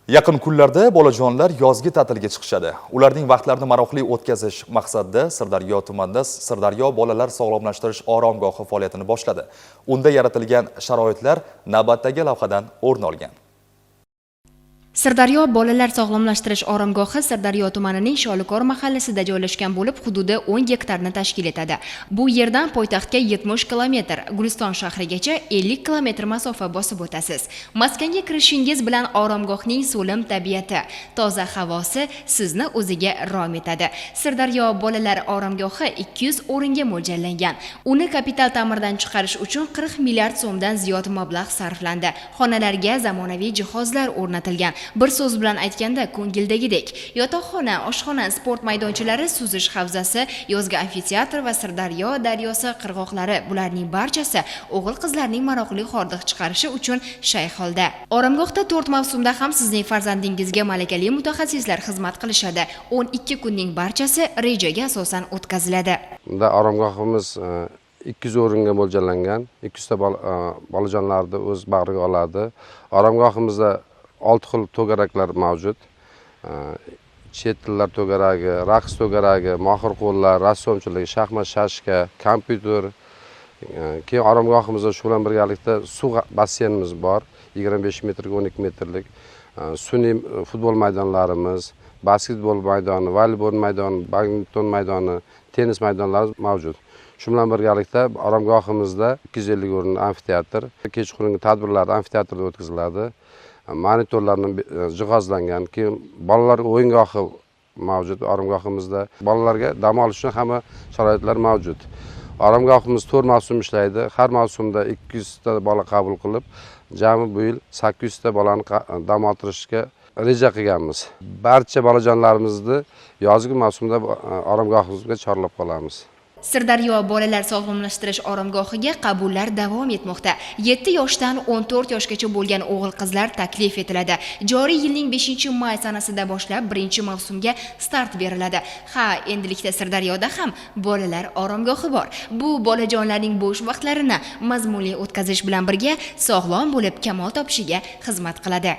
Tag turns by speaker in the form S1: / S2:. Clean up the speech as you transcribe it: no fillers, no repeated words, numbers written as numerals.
S1: Yaqin kunlarda bolajonlar yozgi ta'tilga chiqishadi. Ularning vaqtlarini maroqli o'tkazish maqsadida Sirdaryo tumanida Sirdaryo bolalar sog'lomlashtirish oromgohi faoliyatini boshladi. Unda yaratilgan sharoitlar navbatdagi lavhadan o'rin olgan.
S2: Sirdaryo bolalar sog'lomlashtirish oromgohi Sirdaryo tumanining Sholikor mahallasida joylashgan bo'lib, hududi 10 gektarni tashkil etadi. Bu yerdan poytaxtga 70 kilometr, Guliston shahrigacha 50 kilometr masofa bosib o'tasiz. Maskanga kirishingiz bilan oromgohning so'lim tabiati, toza havosi sizni o'ziga rom etadi. Sirdaryo bolalar oromgohi 200 o'ringa mo'ljallangan. Uni kapital ta'mirdan chiqarish uchun 40 milliard so'mdan ziyod mablag' sarflandi. Xonalarga zamonaviy jihozlar o'rnatilgan. Bir so'z bilan aytganda, ko'ngildagidek. Yotoqxona, oshxona, sport maydonchalari, suzish havzasi, yozgi amfiteatr va Sirdaryo daryosi qirg'oqlari, bularning barchasi o'g'il qizlarning maroqli hordiq chiqarishi uchun shay holda. Oromgohda 4 mavsumda ham sizning farzandingizga malakali mutaxassislar xizmat qilishadi. 12 kunning barchasi rejaga asosan o'tkaziladi.
S3: Bunda oromgohimiz 200 o'ringa mo'ljallangan, 200 ta bolajonlarni o'z bag'riga oladi. Oromgohimizda 6 xil to'garaklar mavjud. Chet tillar to'garagi, raqs to'garagi, mohir qo'llar, rassomchilik, shaxmat, shashka, kompyuter. Keyin oromgohimizda shu bilan birgalikda suv basseynimiz bor, 25 metrga 12 metrlik. Sun'iy futbol maydonlarimiz, basketbol maydoni, voleybol maydoni, badminton maydoni, tennis maydonlari mavjud. Shu bilan birgalikda oromgohimizda 250 o'rinli amfiteatr, kechqurungi tadbirlar amfiteatrda o'tkaziladi. Monitorlar bilan jihozlangan. Keyin bolalar o'yingohi mavjud oromgohimizda. Bolalarga dam olish uchun hamma sharoitlar mavjud. Oromgohimiz 4 mavsum ishlaydi. Har mavsumda 200 ta bola qabul qilib, jami bu yil 800 ta bolani dam oldirishga reja qilganmiz. Barcha bolajonlarimizni yozgi mavsumda oromgohimizga chorlab qolamiz.
S2: Sirdaryo bolalar sog'lomlashtirish oromgohiga qabullar davom etmoqda. 7 yoshdan 14 yoshgacha bo'lgan o'g'il-qizlar taklif etiladi. Joriy yilning 5-may sanasida boshlab birinchi mavsumga start beriladi. Ha, endilikda Sirdaryoda ham bolalar oromgohi bor. Bu bolajonlarning bo'sh vaqtlarini mazmunli o'tkazish bilan birga sog'lom bo'lib kamol topishiga xizmat qiladi.